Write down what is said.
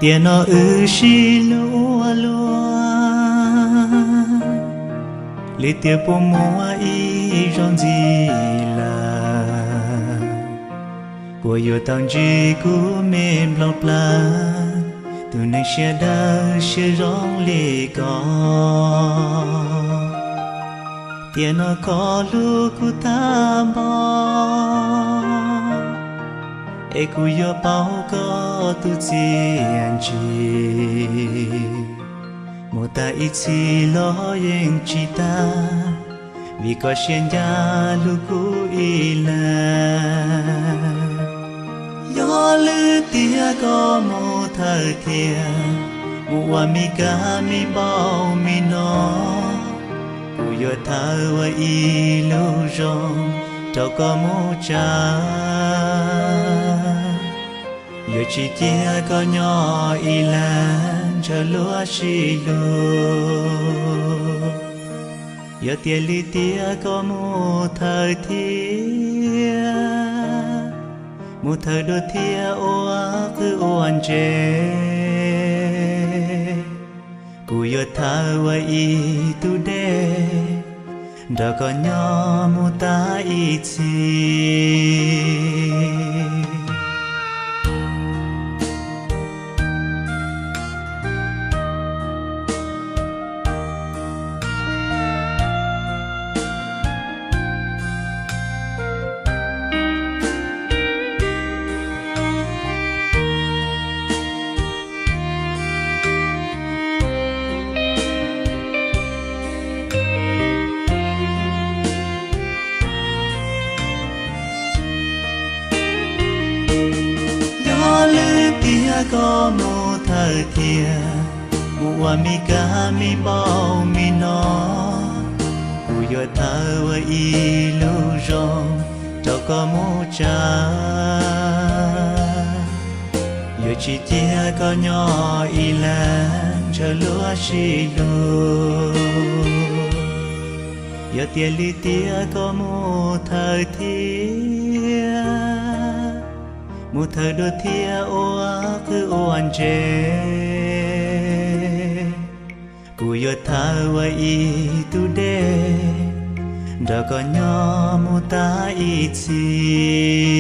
Tiam no wb sib hlub ua luaj li tias puas muaj ib zaug ntxiv lawm, puas yuav tau ntsib kuv me nplooj plaws, tus neeg siab dawb siab zoo li ko. Tiam no koj hlub kuv tag npaum, es kuv yuav pauv koj tus txiaj ntsig mus tag ib txhis los yeej tsis tag, vim koj siab ncaj hlub kuv ib leeg. Yog lwm tiam koj mus thawj thiab, mus ua me kab me npauj me no, kuv yuav thawj ua ib lub zoo rau koj mus tsa. Yuav tsis cia koj nyob ib leeg ntshaw luag sib hlub. Yog tias lwm tiam koj mus thawj thiab, mus thawj dua thiab ua qwj ua ntse, kuv yuav thawj ua ib tug dej nrog koj nyob mus tag ib txhis. Yog lwm tiam koj mus thawj thiab, mus ua me kab me npauj me no, kuv yuav thawj ua ib lub zoo rau koj mus tsa. Yuav tsis cia koj nyob ib leeg ntshaw luag sib hlub. Yog tias lwm tiam koj mus thawj thiab, mus thawj dua thiab ua qwj ua ntse, kuv yuav thawj ua ib tug dej nrog koj nyob mus tag ib txhis.